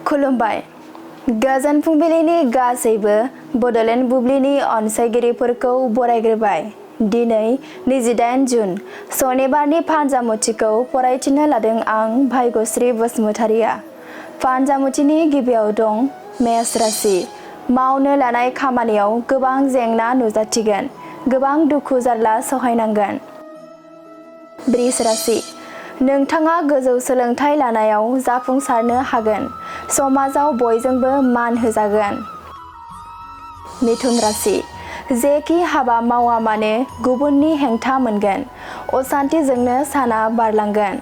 खुलुमबाय। गोजोन फुंबिलिनि गासैबो बड'लेण्ड बुब्लिनि अनसायगिरिफोरखौ बरायग्रोबाय। दिनै 28 जुन सनिबारनि फानजामुथिखौ फरायथिनो लादों आं भाग्यश्री बसुमतारिया। फानजामुथिनि गिबियाव दं मेष राशि। मावनो लानाय खामानियाव गोबां जेंना नुजाथिगोन, गोबां दुखु जारला सहायनांगोन। बृष राशि। नोंथाङा गोजौ सोलोंथाइ लानायाव जाफुंसारनो हागोन, समाजाव बयजोंबो मान होजागोन। मिथुन राशि। जेखि हाबा मावा मानो गुबुननि हेंथा मोनगोन, असान्थिजोंनो साना बारलांगोन।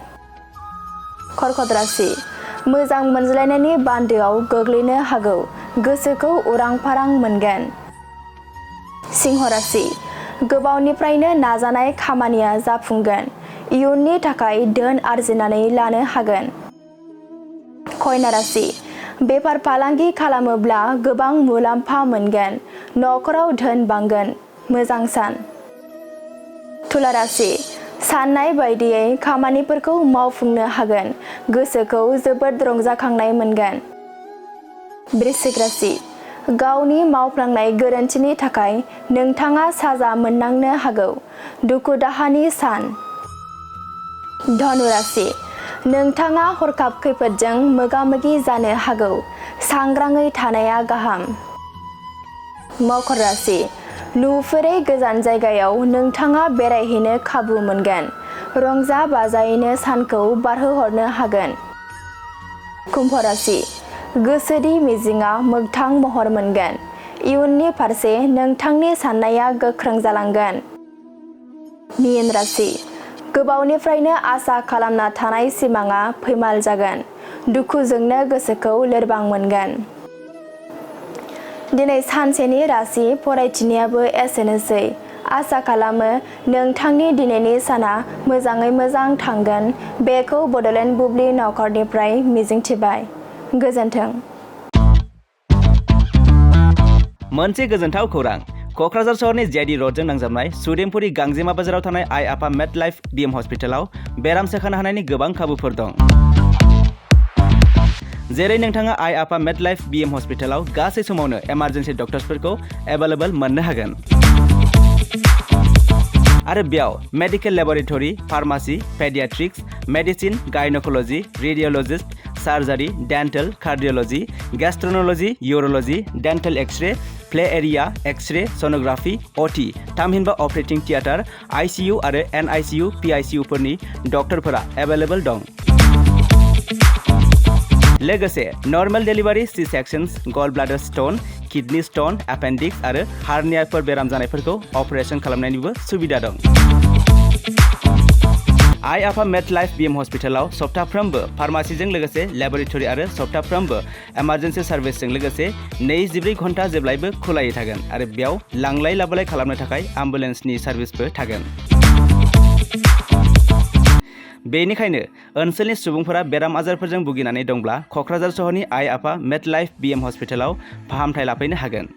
कर्कट राशि। मोजां मोनज्लायनायनि बान्दोआव गोग्लैनो हागौ, गोसोखौ उरां फारां मोनगोन। सिंह राशि। गोबावनिफ्रायनो नाजानाय खामानिया जाफुंगोन, इयुननि थाखाय धोन आरजिनानै लानो हागोन। कन्या राशि। बेफार फालांगि खालामोब्ला गोबां मुलाम्फा मोनगोन, नखराव धोन बांगोन, मोजां सान। तुला राशि। साननाय बायदियै खामानिफोरखौ मावफुंनो हागोन, गोसोखौ जोबोद रंजाखांनाय मोनगोन। वृश्चिक राशि। गावनि मावफ्लांनाय गोरोन्थिनि थाखाय नोंथाङा साजा मोननांनो हागौ, दुखु दाहानि सान। धनु राशि। नोंथाङा हरखाब खैफोदजों मोगा-मोगि जानो हागौ, सांग्राङै थानाया गाहाम। मकर राशि। नुफेरै गोजान जायगायाव नोंथाङा बेरायहैनो खाबु मोनगोन, रंजा बाजायैनो सानखौ बारहोहरनो हागोन। कुम्भ राशि। गोसोनि मिजिंआ मोगथां महर मोनगोन, इयुननि फारसे नोंथांनि साननाया गोख्रों जालांगोन। मीन राशि। गोबावनिफ्रायनो आसा खालामना थानाय सिमांआ फैमाल जागोन, दुखुजोंनो गोसोखौ लोरबां मोनगोन। दिनै सानसेनि राशि फरायथिनायाबो एसेनोसै। आसा खालामो नोंथांनि दिनैनि साना मोजाङै मोजां थांगोन, बेखौ बड'लेण्ड बुब्लि नखरनिफ्राय मिजिंथिबाय। गोजोन्थों। मोनसे गोजोनथाव खौरां। क'क्राझार सहरनि जेडि र'डजों नांजाबनाय सुदेमपुरि गांजेमा बाजाराव थानाय आइ आफा मेड लाइफ बिएम हस्पिटालाव बेराम सोखानो हानायनि गोबां खाबुफोर दं। जेरै नोंथाङा आइ आफा मेड लाइफ बिएम हस्पिटालाव गासै समावनो इमारजेन्सि डक्टर्सफोरखौ एभेलेबल मोननो हागोन। आरो बेयाव medical laboratory, pharmacy, paediatrics, medicine, gynaecology, radiologist, surgery, dental, cardiology, gastroenterology, urology, dental X-ray, play area, X-ray, sonography, OT, थामहिनबा अपारेटिं थियेटार, आइसिइउ आरो एनआइसिइउ, पिआइसिइउफोरनि डक्टरफोरा एभेलेबल दं। लोगोसे normal delivery, C sections, gall bladder stone, kidney stone, appendix आरो हार्नियाफोर बेराम जानायफोरखौ operation खालामनायनिबो सुबिदा दं। आइ आफा मेड लाइफ बिएम हस्पिटालाव सप्ताफ्रोमबो फार्मासिजों लोगोसे लेबरेटरि आरो सप्ताफ्रोमबो इमारजेन्सि सार्भिसजों लोगोसे 24 घन्टा जेब्लायबो खुलायै थागोन आरो बेयाव लांलाय लाबोलाय खालामनो थाखाय एम्बुलेन्सनि सार्भिसबो थागोन। बेनिखायनो ओनसोलनि सुबुंफोरा बेराम आजारफोरजों भुगिनानै दंब्ला क'क्राझार सहरनि आइ आफा मेड लाइफ बिएम हस्पिटालाव फाहामथाय लाफैनो हागोन।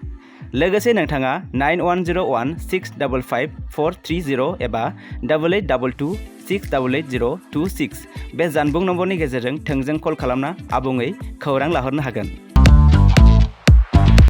लोगोसे नोंथाङा 9101655430 एबा 8822688026 बे जानबुं नम्बरनि गेजेरजों थोंजों कल खालामना आबुङै खौरां लाहरनो हागोन।